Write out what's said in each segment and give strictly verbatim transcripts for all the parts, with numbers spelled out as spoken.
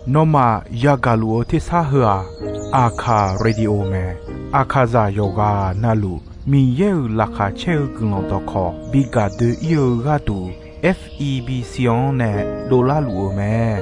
Nawmaf yagaq luf-eu tersar heu-aq, Aqkaq Radio mae. Aqkaqzaq yawqghaq navluf Miqyaer-euq laqkhaq caer-eu guiqlanq dawqkawq bi gaq doe-ir-eu gharduq, F E B C-anr nae dovlar luf-eu mae.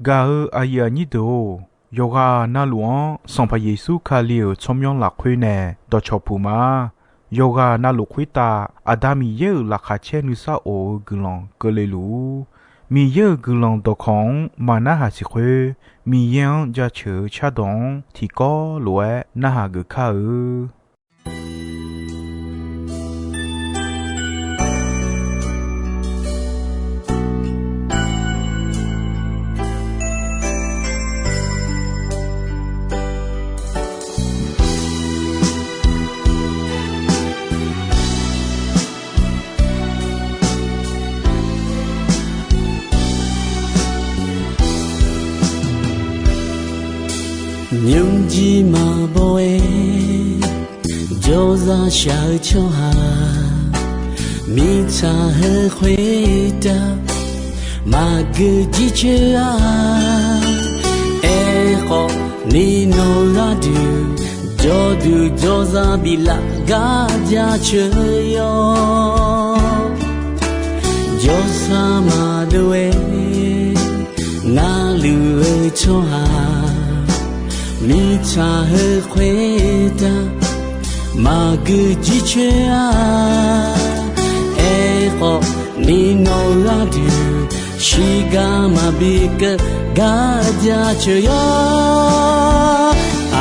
Gaq-eu aqyuif aqnyir deuq-or, yawqghaq navluf-anr Sanqpaq Yeqsur Kali-euq tsawrmyanr lafkhoer nae dawqcawq puq ma. Yawqghaq navluf khoertav Aqda Miqyaer-euq laqkhaq caer nuisar of-eu guiqlanq keuvle luf-ur. Miqyaer-euq guiqlanq dawqkawq-anr maqnarhaq siq khoer, Miqyaer-anr jaceuq-eu cardawq-anr tiqkawv lof-aer narhaq geuf kar-eu. Nymrjir maqbaw-aer jawrzaq shaq-eu tsawrhaq, mirtsaq heu khoertav maqgeu jircoer-a. Aerkhawf, ni nawq gharduq jawrduq jawrzaq biflaf gar jaceuq yawr. Jawrsar maqdov-aer narluf-eu tsawrhaq, mirtsaq heu khoertav maqgeu jircoer-a. Aerkhawf, ni nawq gharduq shiqgar maqbi keuv gar jaceuq yawr.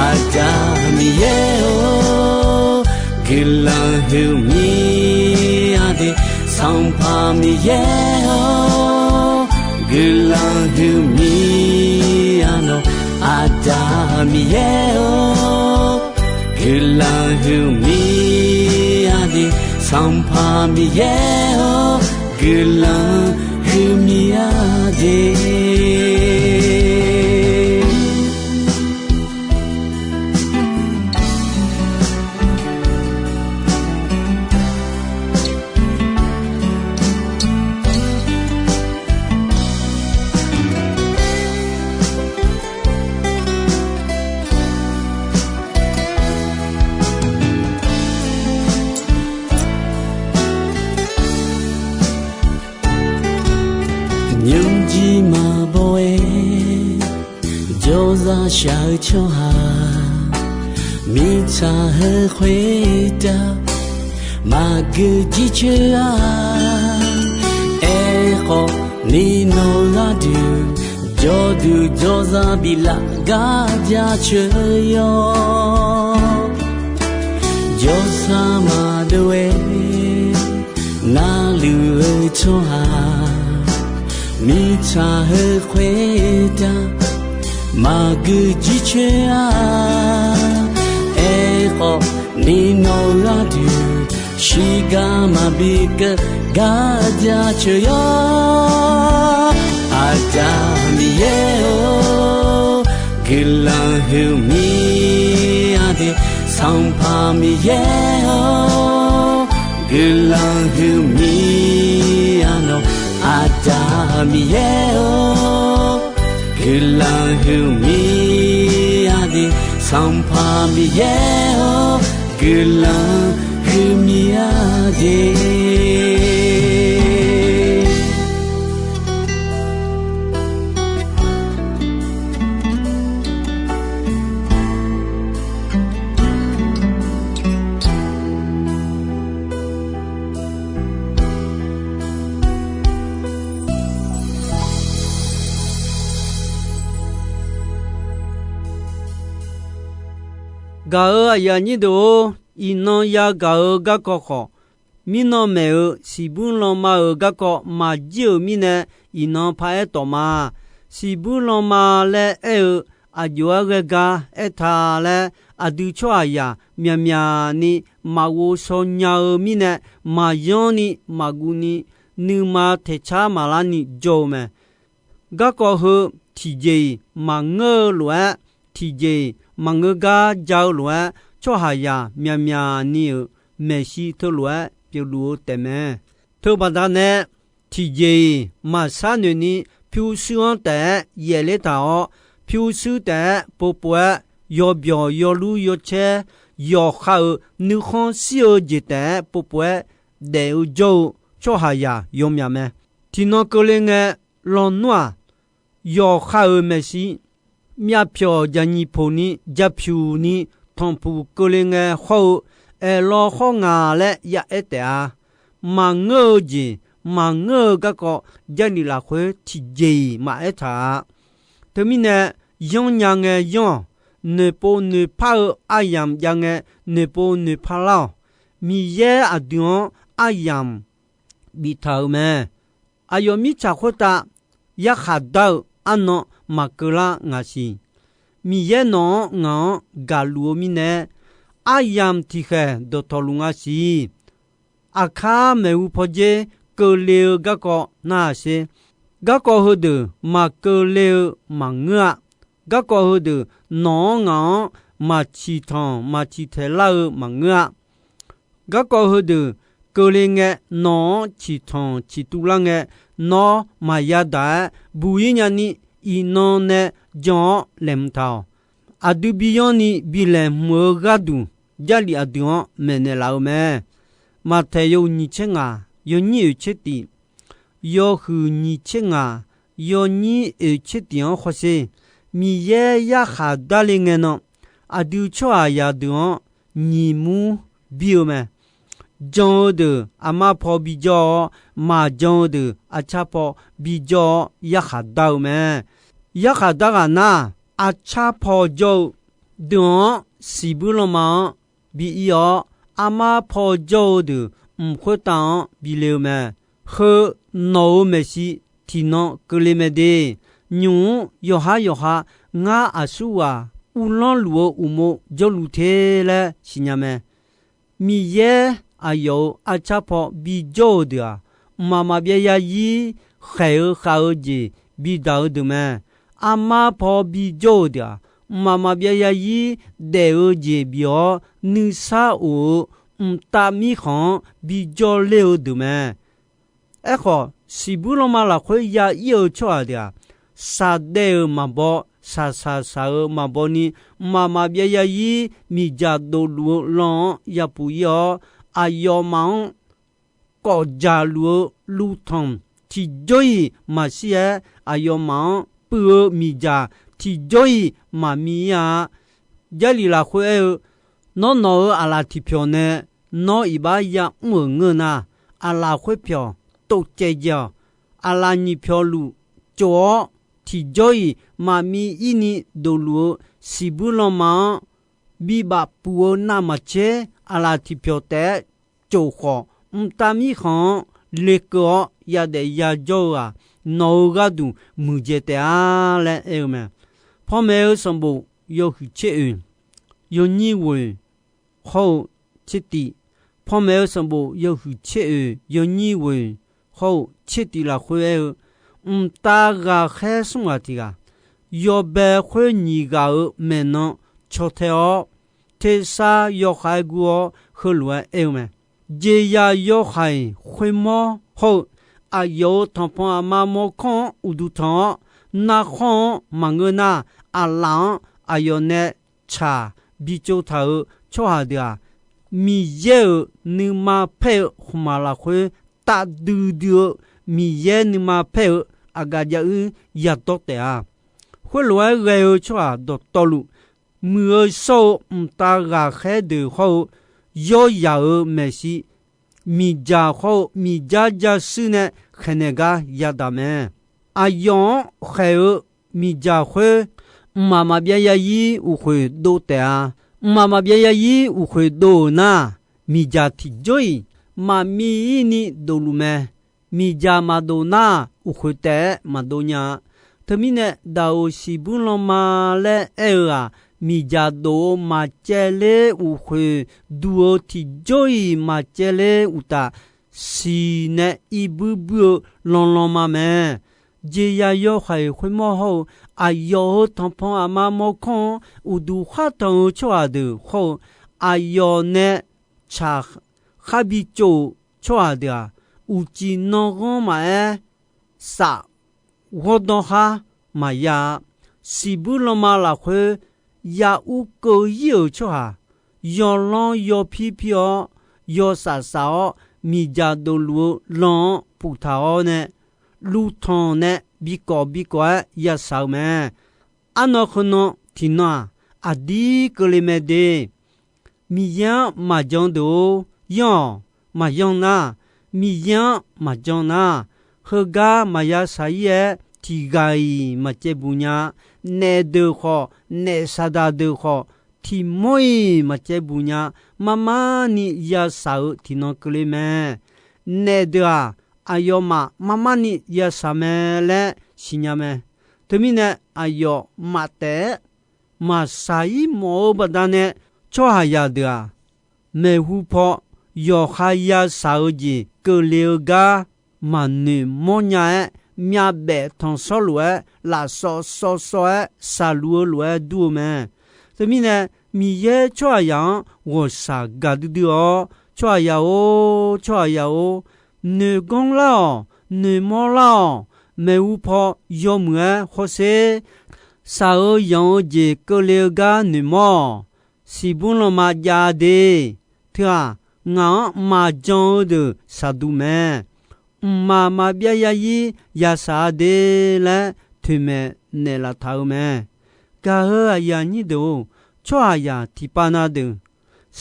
Aqda Miqyaer-or, guiqlanq huiqmir-a de. Sanqpaq Miqyaer-or, guiqlanq huiqmir-a nawq. Aqda Miqyaer-or, guiqlanq huiqmir-a de. Sanqpaq Miqyaer-or, guiqlanq huiqmir-a de. Nymrjir maqbaw-aer jawrzaq shaq-eu tsawrhaq, mirtsaq heu khoertav maqgeu jircoer-a. Aerkhawf, ni nawq gharduq jawrduq jawrzaq biflaf gar jaceuq yawr. Jawrsar maqdov-aer narluf-eu tsawrhaq, mirtsaq heu khoertav maqgeu jircoer-a. Aerkhawf, ni nawq gharduq shiqgar maqbi keuv gar jaceuq yawr. Aqda Miqyaer-or, guiqlanq huiqmir-a de. Sanqpaq Miqyaer-or, guiqlanq huiqmir-a nawq. Aqda Miqyaer-or, guiqlanq huiqmir-a de. Sanqpaq Miqyaer-or, guiqlanq huiqmir-a de. Gaq-euq aqyuif aqnyir deuq-or, iqnan yagaq-eu garkawv khawf, mirnan maeq-euq siqbuir lanma-euq garkawv maqjir-euq mirnae, iqnan paraer tawf ma. Siqbuir lanma laer aer-eu aqjox-aer ghae gar aertaq laer, aqdui tsawrhaqzaq myaqmyaq ni maqghov shaw nya-eu mirnae, maqyanr ni maqguv ni, nuima taeqcar maqlar ni jawr-eu mae. Garkawv heu tiqjeq-iq maqngeur-eu lof-aer, tiqjeq-iq maqngeur gar ja-eu lof-aer, tsawrhaqzaq myaqmyaq ni-euq maeqshi teulof-aer pyeufluf-eu taefmae. Teubaqda nae, tiqjeq-iq maqshar noeq ni, pyurshuir-anr taef-aer yaefler taq-awr, pyurshuir taef-aer povpov-aer yawbyawq yawlur yawcaer yawqha-euq nuikhanr shir-eu jeq taef-aer povpov-aer daef-eu jawr-eu tsawrhaqzaq yawmyaq mae. Tiqnan keuvle ngae, lawnmr-aq, yawqha-euq maeqshi myavpyawq jaqnyiq poq ni jaqpyuq ni tanqpuq keuvle ngae hawr-eu, aerlawr hawr nga laer ya aer taef-a. Maqngeur-eu jeq, maqngeur-eu garkawv Jarlif lafkhoer tiqjeq-iq maqaer taq-a. Teumirnae, yanrnya ngae yanr-awq, noeqpov noeqpar-eu aryamq jav ngae noeqpov noeqpar lar-awq. Miqyaer aqdui-anr aryamq biftaq-euq mae. Aqyawf mirtsaq khoertav yarkhaq dar-eu arnan maqkeuv lar ngaq siq. Miqyaer nawq-anr ngaq-anr gaqluf-eu mirnae, aryamq tiqkhaeq dawqtawvluf nga siq. Aqkar maeqhu pawdzer keuvle-eu garkawv narhaq sher. Garkawv heudeuq maqkeuvle-eu maqngeur-a. Garkawv heudeuq nawq-anr ngaq-anr maqciq tanq maqciq taeq lar-eu maqngeur-a. Garkawv heudeuq keuvle ngae, nawq-anr ciqtanq ciqtuv lar ngae, nawr maqya daq-aer buq-ir nyani, iqnan nae jan-awr laeqhmq taq-awq. Aqdui biyanr ni bi laeqhmq-eu gharduq, Jarlif aqdui-anr maeqnaeq laf-eu mae. Maqtaeq yawhuiq nyiq tser ngaq, yawnyir oeq tser tif, yawhuiq nyiq tser ngaq, yawnyir oeq tser tif-anr hawsher. Miqyaer yarkhaq darle ngae nan, aqdui tsawrhaqzaq deuq-anr nyiqmur bir-eu mae. Jan-eu deuq aqmar paw bijawr-awr, maqjan-eu deuq arcar paw bijawr-awr yarkhaq dar-eu mae. Yarkhaq dar ghaq nar, arcar paw jawr-eu deuq-anr siqbuir lanma-anr bi ir-awr, armar paw jawr-eu deuq mq khoertav-anr bi le-eu mae. Heu nawq-euq maeqshi tiqnan keuvle mae de. Nymq-mr yawqhar yawqha ngar aqsurghaq uvlanr luf-eu uqmov jawrluf te laer siqnya mae. Miqyaer aqyawf-euq arcar paw bijawr-eu deuq-aq, mqmaq maqbyav yarzir khaeq-eu khav-eu jeq bidaq-eu deuq mae. Armar paw bijawr-eu deuq-aq, mqmaq maqbyav yarzir daef-eu jeq bif-awr nuisar of-eu mqtav mirkhanq-anr bijawr ler-eu deuq mae. Aerkhawf, siqbuir lanma lafkhoer ya ir-eu tsawrhaq deuq-aq, shaqdaev-euq maqbaw, shaqshaq shaq-eu maqbaw ni, mqmaq maqbyav yarzir miqdzaq dofluf-eu lan-anr yapuq ir-awr, aqyawfmaf-anr kawfdzaq luf-eu luvtanq tiqjawr-iq maqshir-aer, aqyawfmaf-anr puiv-eu miqdzaq tiqjawr-iq maqmi ir-a. Jarlif lafkhoer aer-eu, Nawr nawq-euq aqlaf tiqpyawq nae nawr iqbax yamr-euq ngeur nar, aqlaf khoerpyawq tovcaev jae-awq. Aqlaf nyiq pyawq luf cof-awr, tiqjawr-iq maqmi ir ni dofluf-eu siqbuir lanma-anr bibaf puf-eu navmaqtser aqlaf tiqpyawq taef-aer cof khawf, mqtav mirkhanq-anr lekeuv-awr yadaef yajawr-eu-aq, nawq-euq gharduq muiqdzaeq taef-a laer aer-eu mae. Panmaeq-eu sanqbof yawhuiq tser oeq, yawnyir ghoeq hawr-eu tser tif. Panmaeq-eu sanqbof yawhuiq tser oeq, yawnyir ghoeq hawr-eu tser tif lafkhoer aer-eu, mqtav ghaqkhaer smr ghaq tiq ghaq, yawbae khoer nyiq ghaq-euq maeqnan caw tae-awr, tersar yawkhav-aer gur-awr heulof-aer aer-eu mae. Jeqzaq yawhaiq khoermawr hawr-eu, aqyawf-euq tanqpanq aqma mawrkawr-anr uqduq tanq-awr, narkhanr-anr maqngeur nar, aqlaf-anr aqyawf nae tsaq bitsov taq-euq tsawrhaq deuq-aq, Miqyaer-euq nuima paer-eu khmqmaq lafkhoer tafdui dui-eu, Miqyaer nuima paer-eu aqgaf jav uir yadawr taef-a. Khoerlof-aer ghae-eu tsawrhaq dawqtawvluf, muiq-eu shawr-eu mqtav ghaqkhaer deuq hawr-eu, yawryaq-euq maeqshi miqdzaq hawr-eu miqdzar jarshuir nae khaeqnaeq gar yadaq mae. Aqyawf-anr khaeq-eu miqdzaq khoer, mqmaq maqbyav yarzir uqkhoeq dov taef-a. Mqmaq maqbyav yarzir uqkhoeq dov-euq nar, miqdzaq tiqjawr-iq maqmi ir ni dofluf mae. Miqdzaq maqdof nar, uqkhoeq taef-aer maqdov nya-a. Teumirnae, daq-euq siqbuir lanma laer aer-eu-aq, miqdzaq dof-eu maqcaevler uqkhoeq duq-eu tiqjawr-iq maqcaevler uqtaf, siq nae irbuir buir-eu lanlanma mae. Jeqzaq yawhaiq khoermawr hawr-eu, aqyawf-euq tanqpanq aqma mawrkawr-anr uqduq khar tanq-eu tsawrhaq deuq hawr-eu, aqyawf nae tsaq khar bi tsov-euq tsawrhaq deuq-aq, uqcif nanghanr maqaer, saf ghawrdawr khar maqya-a. Siqbuir lanma lafkhoer ya ur keuv ir-euq tsawrhaq, yawlanr yawpir pir-awr, yawsaf saf-awr, miqdzaq dofluf-eu lan-anr puftaq-awr nae, luvtanq nae bikawf bikawf-aer yasaq-eu mae. Arnan heunan tiqnan-aq, aqdir keuvle mae de. Miqyaer-anr maqjan deuq-or, yanr-awq. Maqyan nar, Miqyaer-anr maqjan nar, heugar maqya shaq-ir-aer tiqghaq-iq maqcaevbuq nya. Naef deuq khawf, naef saqdaq deuq khawf, tiqmawr-iq maqcaevbuq nya. Marmarni yashaq-eu tiqnan keuvle mae. Naef deuq-aq, aqyawfmaf marmarni yashaq mae laer siqnya mae. Teumirnae aqyawf maqtaef-aer maqshaq-ir mawf-eu baqdanae, tsawrhaqzaq deuq-aq, maeqhu paw yawqha yashaq-eu jeq keuvle-eu gar maqnoeq mawrnya-aer, myavbaef tanqshawr lof-aer, lafsawv sawv sawv-aer shaqluf-eu lof-aer dur-eu mae. Teumirnae, Miqyaer tsawrhaqzaq-anr ghawqshaq gaqdui dui-awr, tsawrhaqzaq-or, tsawrhaqzaq-or, noeqganr lar-awq, noeqmawr lar-awq. Maeqhu paw yawmuiq-aer hawsher. Shaq-eu yanq-eu jeq keuvle-eu gar noeqmawr-awq. Siqbur lanma jav de. Teu-aq, ngaq-anr maqjan-eu deuq shaqduq mae. Mqmaq maqbyav yarzir yashaq-a de laer toeqmaeq naeqlaf taq-eu mae. Gaq-euq aqyuif aqnyir deuq-or, tsawrhaqzaq tiqpav na deuq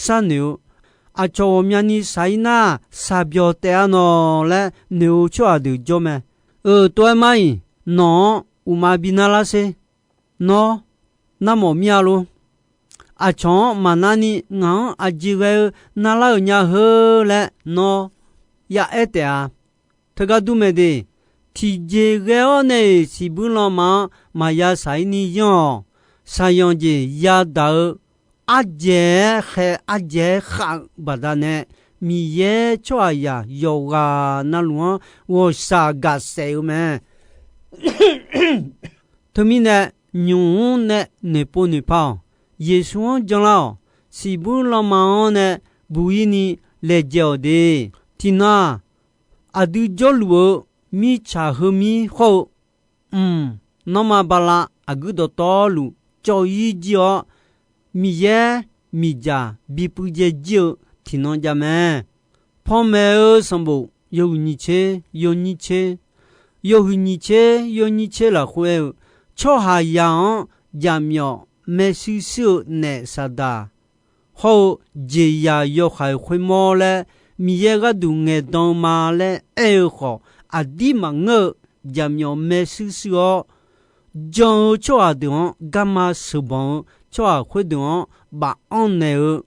sharnoeq-eu, aqcawq ghawqmyani shaq-ir nar, shaqbyawq taef-a nawq laer noeq-eu tsawrhaq deuq jawr mae. Euq tov-aer mar-iq, nawq-anr uqma bi narlar sher. Nawr, narmawf mir-a lor. Aqcawq-anr maqnar ni ngaq-anr aqjeq ghae-eu narlar-euq nya heu laer nawr ya'aer taef-a. Teugar dur mae de. Tiqjeq ghae-awr nae-iq siqbur lanma-anr maqya shaq-ir ni yanr-awq. Shaqyanq jeq yadaq-eu ardzaeq-aer khaeq ardzaeq-aer khav-eu baqdanae, Miqyaer tsawrhaqzaq yawqghaq navluf-anr ghawqshaq gaqsaef-eu mae. Teumirnae, nymq mr nae noeqpov noeqpa-awq. Yeqsur-anr janlar-awq. Siqbur lanma-anr nae buq-ir ni laejae-awq de. Tiqnan-aq, aqdui jawrluf-eu mirtsaq heumir hawr-eu, mq, nanrma bala aqguir dawqtawvluf cawv-ir jir-awr, Miqyaer miqdzaq bipuiv dzae jir-eu tiqnan jav mae. Panmaeq-eu sanqbof yawhuiq nyiq tser yawnyir tser, yawhuiq nyiq tser yawnyir tser lafkhoer aer-eu, tsawrhaqzaq-anr jaqmyawf maershuir shuir-eu naef saqdaq hawr-eu jeqzaq yawhaiq khoermawr laer Miqyaer gharduq ngaeqdan-eu ma laer aer-eu khawf, aqdir maqngeur-eu jaqmyawf maershuir shuir-awr, jan-eu tsawrhaq deuq-anr garma sheuqbanq-eu tsawrhaq khoerdeuq-anr baf-anr naeq-eu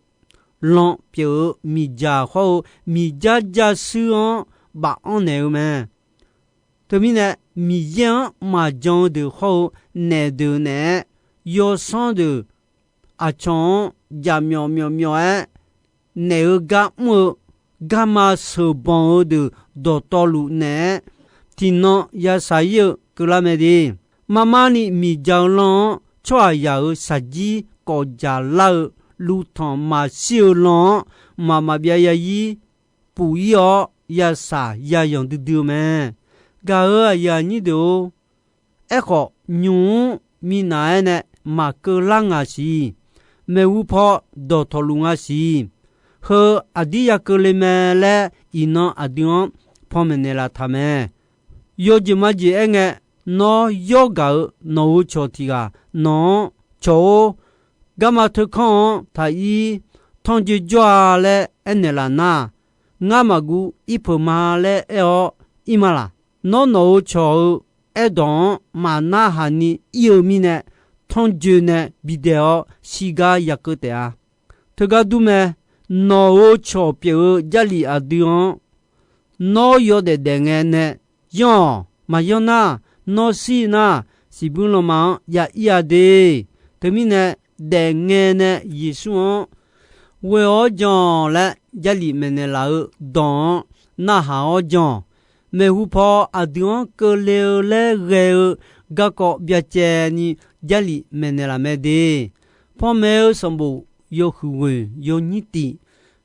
lan pyeuf-eu miqdzaq hawr-eu miqdzar jarshuir-anr baf-anr naeq-eu mae. Teumirnae, Miqyaer-anr maqjan-eu deuq hawr-eu naef deuq naeq-aer, yawsanr deuq aqcawq-anr jaqmyawf myawf myawf-aer naeq-eu gar mr-eu, garma sheuqbanq-eu deuq dawqtawvluf naeq-aer, tiqnan yashaq-ir-eu keuvlar mae de. Marmarni miqdzaq-eu lan-anr tsawrhaqzaq-euq shaqjir kawfdzaq lar-eu, luvtanq maqshir-eu lan-anr mqmaq maqbyav yarzir puf-ir-awr, yashaq yayanq duidui-eu mae. Gaq-euq aqyuif aqnyir deuq-or, aerkhawf, nymq mr minav-aer nae maqkeuv lar ngaq siq. Maeqhu paw dawqtawvluf nga siq. Heu aqdir ya keuvle mae laer iqnan aqdui-anr panmaeq naeqlaf taq mae. Yawjeq majeq aerngae, nawr yawr gaq-eu nawq-euq cawq tiq ghaq nawq-anr, Cawq-or, garma teukanr-anr taq-ir, tanrjoe jawr-a laer aernaeq laf nar, ngar maqguv ir peuq ma laer aer-awr ir ma laq? Nawr nawq-euq cawq-eu aerdawq-anr maqnarhaq ni ir-eu mirnae, tanrjoe nae bidaeq-awr shirgar ya keuv taef-a. Teugar dur mae, nawq-euq cawq pyeuf-eu Jarlif aqdui-anr nawr yawdaef daef ngae nae yanr-awq. Maqyanr nar, nawr shir nar, siqbuir lanma-anr ya ir-a de. Teumirnae, daef ngae nae Yeqsur-anr ghoe-awr jan laer Jarlif maeqnaeq laf-eu dawq-anr narhaq-awr jan-awq. Maeqhu paw aqdui-anr keuvle-eu laer ghae-eu garkawv byacaevni Jarlif maeqnaeq laf mae de. Panmaeq-eu sanqbof yawhuiq ghoeq yawnyir tif,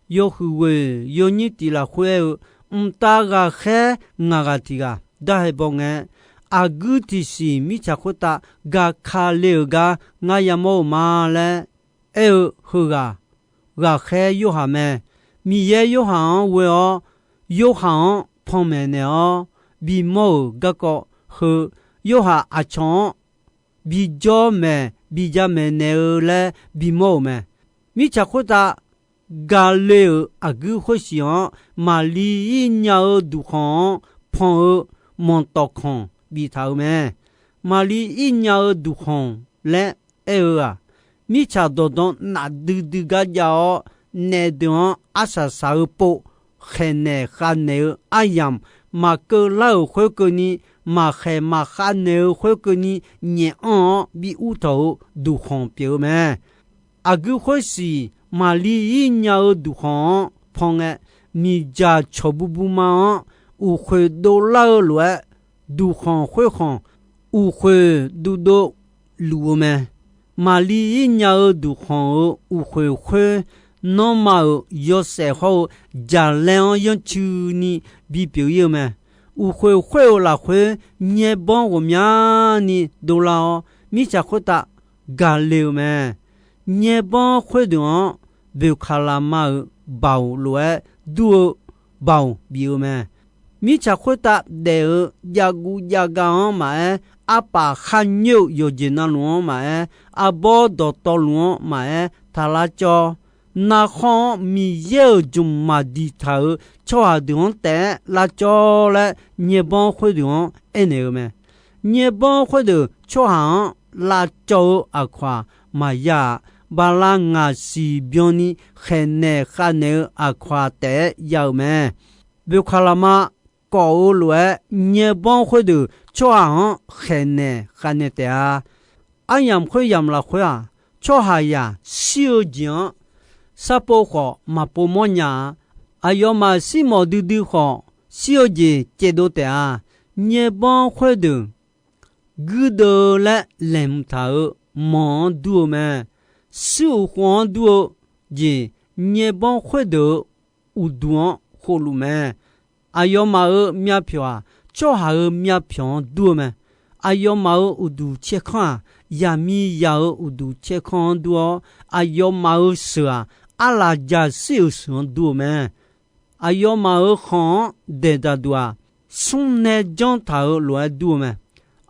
yawhuiq ghoeq yawnyir tif lafkhoer aer-eu, mqtav ghaqkhaer ngaq ghaq tiq ghaq darhae baw ngae, aqguir tiqsiq mirtsaq khoertav gaqkale-euq gar ngar yamawr-eu ma laer aer-eu heughaq, ghaqkhaer Yorhaq mae. Miqyaer Yorhaq-anr ghoe-awr, Yorhaq-anr panmaeq naeq-awr bimawr-euq garkawv heu, Yorhaq aqcawq-anr bijawr maeq bijamaeq naeq-eu laer bimawr-euq mae. Mirtsaq khoertav gaqle-euq aqguir khoersiq-anr, Maqlir ir nya-eu duqkhanq-anr pan-eu manqtawf kanq biftaq-euq mae. Maqlir ir nya-eu duqkhanq laer aer-eu-aq, mirtsaq dawqdan nafdui dui gar jav-awr, naef deuq-anr arsaq saq-eu pov khaeqnaeq khavnaeq-eu aryamq maqkeuv lar-euq khoerkeuvni, maqkhaeq maqkhav naeq-eu khoerkeuvni, nyaef anr-awr bi ur tawq-eu duqkhanq pyeuf-eu mae. Aqguir khoersiq Maqlir ir nya-eu duqkhanq-anr pan ngae, miqdzaq cawqbuv buvma-anr uqkhoeq dovlar-eu lof-aer, duqkhanq khoerkhanq uqkhoeq duvdov luf-eu mae. Maqlir ir nya-eu duqkhanq-euq uqkhoeq khoer, nanrma-euq yawshaef hawr-eu jaqlaer-anr yanrcuini bipyeuf ir-eu mae. Uqkhoeq khoer-euq lafkhoer nyaerbanr ghawqmyani dovlar-awr, mirtsaq khoertav gaqle-eu mae. Nyaerbanr khoerdeuq-anr boeqkaqlaqma-euq baoq lof-aer dur-eu baoq bif-eu mae. Mirtsaq khoertav daef-eu javguv javgav-anr maqaer, arpaf kharnyoer-euq yawqjeq navluf-anr maqaer, arbawr dawqtawvluf-anr maqaer, taq lar cawv. Narkhawr-anr Miqyaer-euq jmq maqdiq taq-euq tsawrhaq deuq-anr taef-aer lar cawv laer, nyaerbanr khoerdeuq-anr aernaeq-eu mae. Nyaerbanr khoerdeuq tsawrhaq-anr lavcawv-eu aqkawq-aq maqya-aq, bala ngaq siq byanni khaeqnaeq khavnaeq-eu aqkawq-aq taef-aer ya-euq mae. Boeqkaqlaqma kawf-eu lof-aer, nyaerbanr khoerdeuq tsawrhaq-anr khaeqnaeq khavnaeq taef-a. Aryamq khoeryamq lafkhoer-aq, tsawrhaqzaq shir-eu jeq-anr sarpov khawf maqpov mawrnya-a. Aqyawfmaf shirmawf duidui khawf, shir-eu jeq caevdov taef-a. Nyaerbanr khoerdeuq guirdeuv laer laeqhmq taq-euq manq-anr dur-eu mae. Shuir uq khof-anr dur-eu jeq, nyaerbanr khoerdeuq-euq uqduq-anr khofluf mae. Aqyawfmaf-euq myavpyawq-aq, tsawrhaq-euq myavpyawq-anr dur-eu mae. Aqyawfmaf-euq uqduq caerkanr-aq, yaqmiqzaq-euq uqduq caerkanr-anr dur-awr, aqyawfmaf-euq sheuq-aq, arlaqjaq shir-euq sheuq-anr dur-eu mae. Aqyawfmaf-euq khanq-anr daeqdaq duq-aq, smrnae janr taq-euq lof-aer dur-eu mae.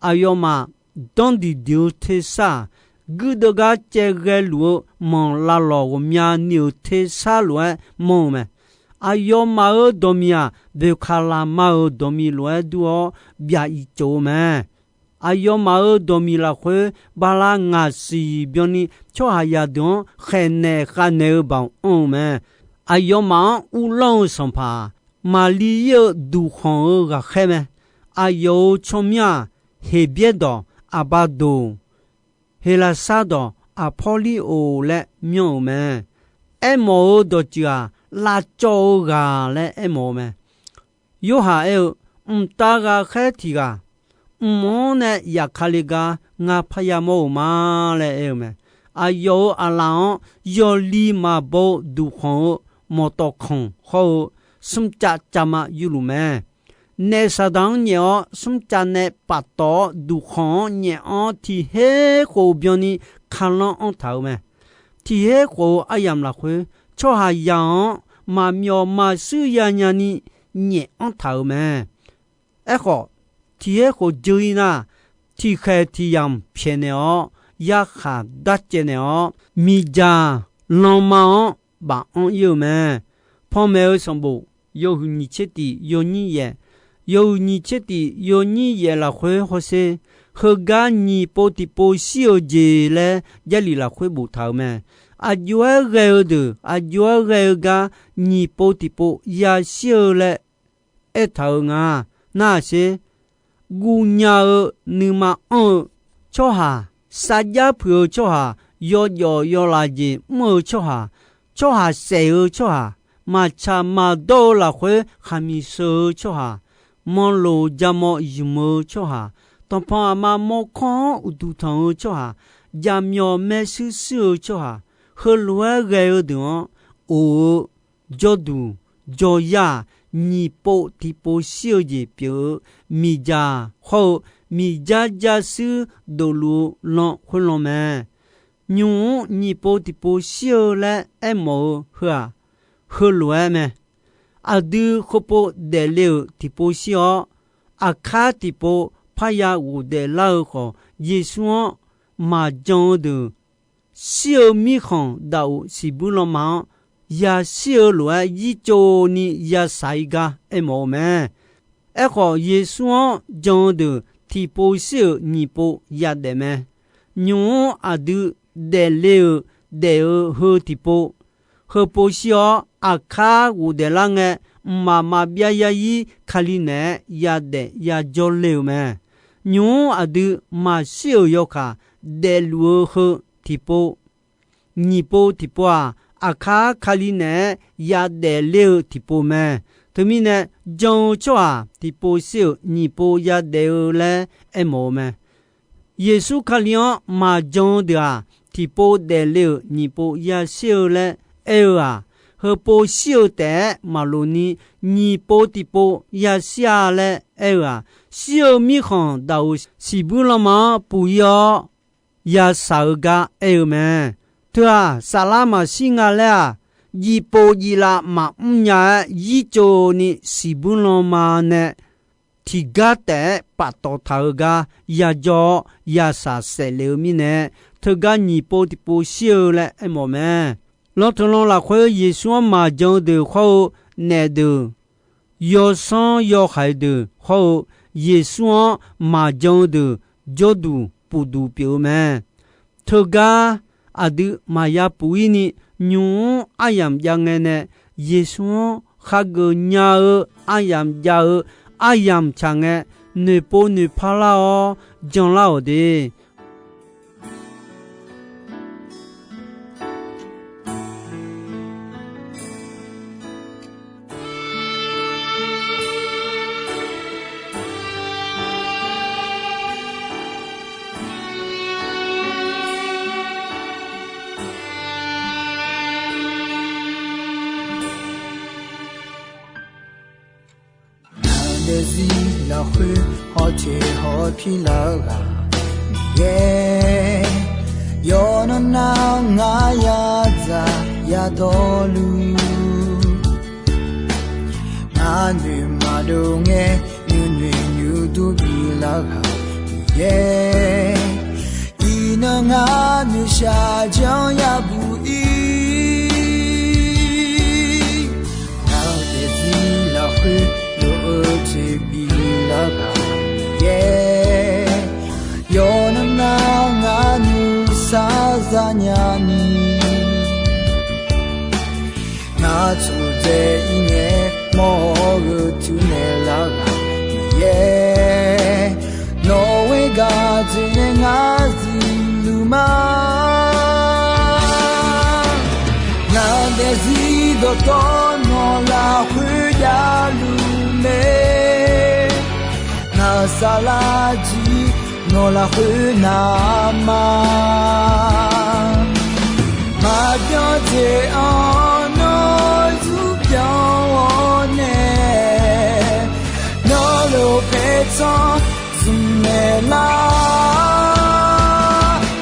Aqyawfmaf danrdiq diq-eu tersar-aq, guirdeuv gar caevghae luf-eu manq lavlawq ghawqmyani-euq tersar lof-aer mawr-eu mae. Aqyawfmaf-euq dawqmiq-aq, boeqkaqlaqma-euq dawqmiq lof-aer dur-awr byav ir cov-eu mae. Aqyawfmaf-euq dawqmiq lafkhoer, bala ngaq siq byanni tsawrhaqzaq deuq-anr khaeqnaeq khavnaeq-eu baoq anr-eu mae. Aqyawfmaf-anr uvlanr-eu sanqpaq-aq, Maqlir ir-eu duqkhanq-euq ghaqkhaer mae. Aqyawf-euq tsawrmyanr-aq, Heqbyaer dawq Aqbadoq, Heqlaqsar dawq Aqpawrlirov laer myanr-euq mae. Aermawf-eu dawqtsuif-aq, lavcawv-eu ghaq laer aermawf-eu mae. Yorhaq aer-eu, Mqtav ghaqkhaer tiq ghaq, mq-anr nae yafkale gar ngar parya mawr-euq ma laer aer-eu mae. Aqyawf-euq aqlaf-anr yawli maqbaw-eu duqkhanq-eu mawqtawf kanq hawr-eu smrcav cavma yurluf mae. Naef Saqdaq-anr nyaef-awr, smrcav nae paftawf-awr duqkhanq-anr nyaef-anr tiq her khof byanni kalanr anr taq-euq mae. Tiq her khof-eu aryamq lafkhoer, tsawrhaqzaq-anr maqmyawf maqshuir yanya ni nyaef anr taq-euq mae. Aerkhawf, tiq her khof dzeur-ir nar, tiqkhaeq tiq yamq pyaeqnaeq-awr, yarkhaq darcaev naeq-awr, miqdzaq lanma-anr baf anr ir-eu mae. Panmaeq-eu sanqbof yawhuiq nyiq tser tif yawnyir yaef, yawhuiq nyiq tser tif yawnyir yaef lafkhoer hawsher, heugar nyiq pov tiqpov shir-eu jeq laer Jarlif lafkhoer boftaq-euq mae. Aqjox-aer ghae-eu deuq aqjox-aer ghae-eu gar nyiq pov tiqpov yashir-eu laer aertaq-euq nga. Narhaq sher, guvnya-eu nuima anr-eu tsawrhaq, sarjax puiq-eu tsawrhaq, yawjawf yawlaf jeq mr-eu tsawrhaq, tsawrhaq saef-eu tsawrhaq, maqtsaq maqdawr-eu lafkhoer khaqmiq sheu-eu tsawrhaq, manloq jamaw ymq-eu tsawrhaq, tanqpanq aqma mawrkawr-anr uqduq tanq-eu tsawrhaq, jaqmyawf maershuir shuir-eu tsawrhaq, heulof-aer ghae-eu deuq-anr of-eu jawrduq jawryar-aq, nyiq pov tiqpov shir-eu jeq pyeuf-eu miqdzaq hawr-eu miqdzar jarshuir dofluf-eu lan khoerlan mae. Nymq-mr nyiq pov tiqpov shir-eu laer aermawf-eu heu-aq, heulof-aer mae. Aqdui heupov daefle-euq tiqpov shir-awr, aqkar tiqpov parya ghofdaef lar-eu khawf, Yeqsur-anr maqjan-eu deuq shir-eu mirkhanq daqoq siqbuir lanma-anr yashir-eu lof-aer yircov ni yashaq-ir gar aermawf-eu mae. Aerkhawf, Yeqsur-anr jan-eu deuq tiqpov shir-euq nyiq pov yadaef mae. Nymq-mr aqdui daefle-euq daef-eu heu tiqpov, heupov shir-awr aqkar ghofdaef lar ngae, mqmaq maqbyav yarzir Kali naeq-aer yadaef yajawr le-euq mae. Nymq-mr aqdui maqshir-euq yawkaq daefluf-eu heu tiqpov, nyiq pov tiqpov-aq, aqkar Kali naeq-aer yadaef ler-eu tiqpov mae. Teumirnae, jan-eu tsawrhaq tiqpov shir-euq nyiq pov yadaef-eu laer aermawf-eu mae. Yeqsur Kali-anr maqjan-eu deuq-aq, tiqpov daefle-euq nyiq pov yashir-eu laer aer-eu-aq, heupov shir-eu taef-aer maqloq ni, nyiq pov tiqpov yashir-a laer aer-eu-aq, shir-eu mirkhanq daqoq siqbuir lanma-anr puq-ir-awr yashaq-eu gar aer-eu mae. Teu-aq, saflar maqshir nga laer-aq, jif pov jif lav maqmr nya-aer yircov ni siqbuir lanma nae tiqgar taef-aer paftawf taq-eu gar yajawr-awr yashaq saef lef-eu mirnae, teugar nyiq pov tiqpov shir-eu laer aermawf mae. Lawteuqlanq lafkhoer Yeqsur-anr maqjan-eu deuq hawr-eu naef deuq, yawsanr yawhaiq deuq hawr-eu Yeqsur-anr maqjan-eu deuq jawrduq pufduq pyeuf-eu mae. Teugar aqdui maqya puf-ir ni, nymq-mr aryamq jav ngae nae Yeqsur-anr khageuf nya-eu aryamq jav-eu aryamq tsaq ngae, noeqpov noeqpar lar-awr janlar-awq de. Ngaq daefzir lafkhoer hawteq hawpir lar-eu ghaq yaer, yawqnan nar ngar yadzaq yadawrluf, ngar noeq maqdov ngae nuinoeq nuidur bilar ghaq yaer, iqnan ngar noeqshaq janr yabuq-ir. Ngaq daefzir lafkhoer lof-eu teqbi lar ghaq yaer, yawqnan nar ngar nuisar zanya ni, ngar taqdzae-ir ngae mawr-eu teunaeq lar ghaq yaer, nawq-eu gaq dzoeqnae ngar zuiqluf ma. Ngaq daefzir dawqtawvluf lafkhoer javluf mae, ngaq saflar jir nawq lafkhoer navma. Maqbyan jeq-anr nawr zurbyan-awr nae, nawr lof paertsanr zmq naeq lar.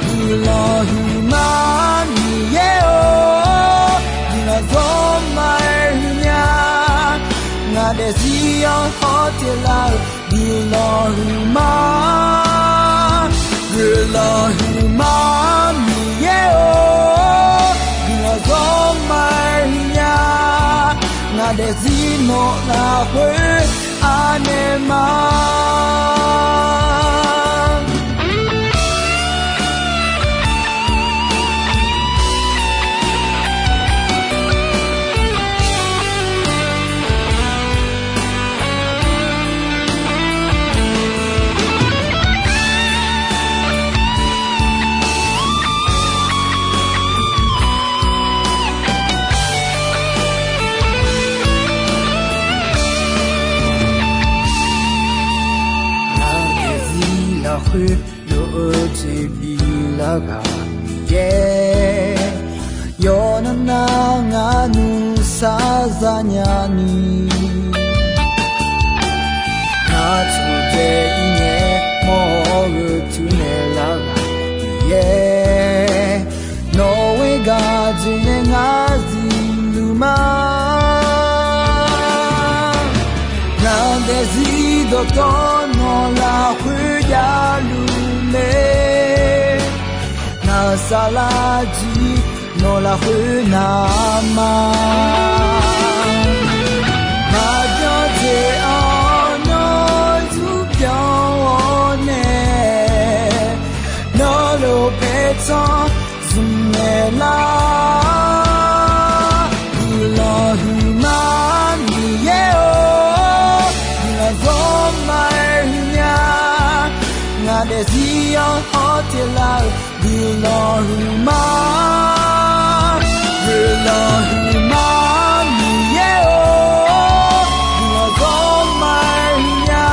Guiqlanq huiqma Miqyaer-or, guiqlanq zawr ma-aer huiqnya. Ngaq daefzir-anr hawteq lar-eu guiqlanq huiqma, guiqlanq huiqma Miqyaer-or, guiqlanq zawr ma-aer huiqnya. Ngaq daefzir nawq lafkhoer anaeq ma. Ngaq daefzir lafkhoer lof-eu teqbi lar ghaq yaer, yawqnan nar ngar nuisar zanya ni, Daefzir dawqtawvluf nawq lafkhoer javluf mae. Ngaq-euq saflar jir nawq lafkhoer navma. Maqbyan jeq-anr nawr zmrbyan-awr nae, nawr lof paertsanr zmq naeqlar. Guiqlanq huiqma Miqyaer-or, guiqlanq zawr ma-aer huiqnya. Ngaq daefzir-anr hawteq lar-euq guiqlanq huiqma. Guiqlanq huiqma Miqyaer-or, guiqlanq zawr ma-aer huiqnya.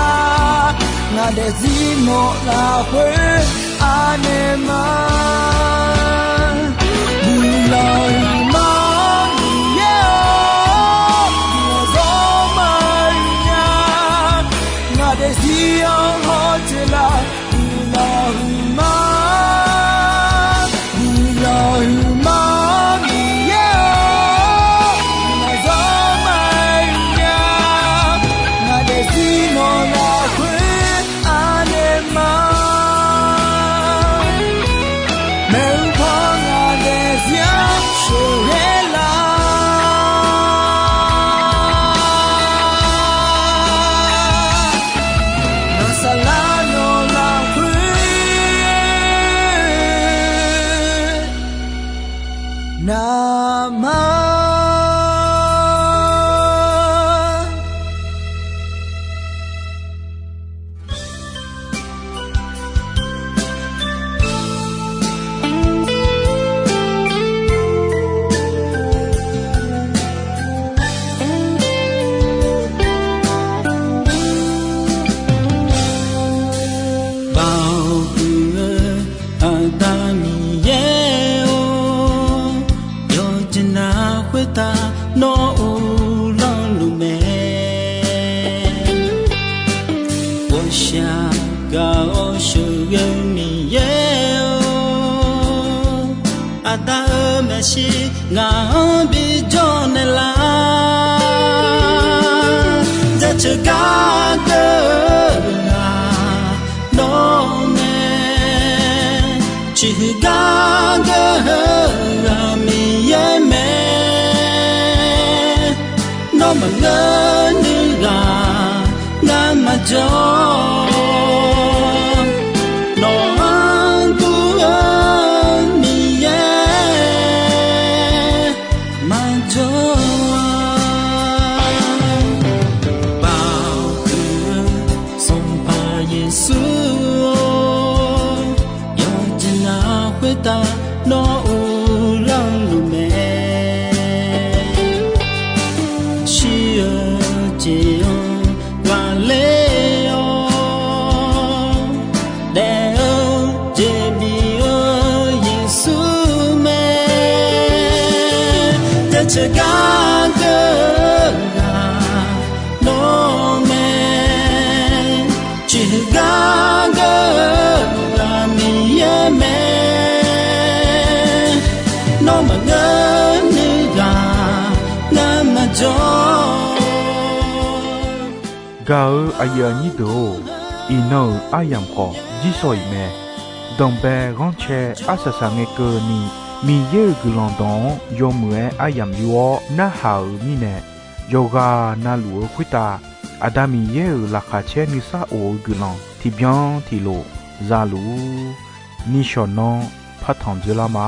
Ngaq daefzir nawq lafkhoer anaeq ma. Guiqlanq huiqma Miqyaer-or, guiqlanq zawr ma-aer huiqnya. Ngaq daefzir-anr hawteq lar-euq guiqlanq huiqma. Guiqlanq huiqma Miqyaer-or, guiqlanq zawr ma-aer huiqnya. Ngaq daefzir nawq lafkhoer anaeq ma. Maeqhu paw ngaq daefzir-anr sheuqghae lar. Ngaq saflar nawq lafkhoer navma. Baoq huiq-eu Aqda Miqyaer-or, yawqjeq nav khoertav nawr uvlanr luf mae. Ghawqshaq gaq-awr sheuqghae-eu Miqyaer-or, Aqda-euq maeqshi ngaq-anr bijawr naeqlar. Jaceuq gar geur-eu ghaq nawr mae. Ciqhuiq gar geur-eu ghaq Miqyaer mae. Nawr maqngeur nuiv ghaq ngar maqjawr. Nawq-anr dur-eu Miqyaer maqjawr-a. Baoq huiq-eu Sanqpaq Yeqsur-or, yawqjeq nav khoertav nawr uvlanr luf mae. Shir-eu jeq-anr ghaqler-awr daef-eu jeq bif-eu Yeqsur mae. Jaceuq gar geur-eu ghaq nawr mae. Ciqhuiq gar geur-eu ghaq Miqyaer mae. Nawr maqngeur nuiv ghaq ngar maqjawr. Gaq-eu aqyuif aqnyir deuq-or, iqnan-euq aryamq khawf jirsawq iq mae. Danqbae ghanrcae arsaq saq ngae keuvni, Miqyaer-euq guiqlanq dawq-anr yawmuiq-aer aryamq yur-awr narhaq-euq mirnae, yawqghaq na luf-eu khoertav Aqda Miqyaer-euq laqkhaq caer nuisar of-eu guiqlanq tiqbyan tiqlof za luf-ur. Nishawq nanr partanq dzoerlar ma.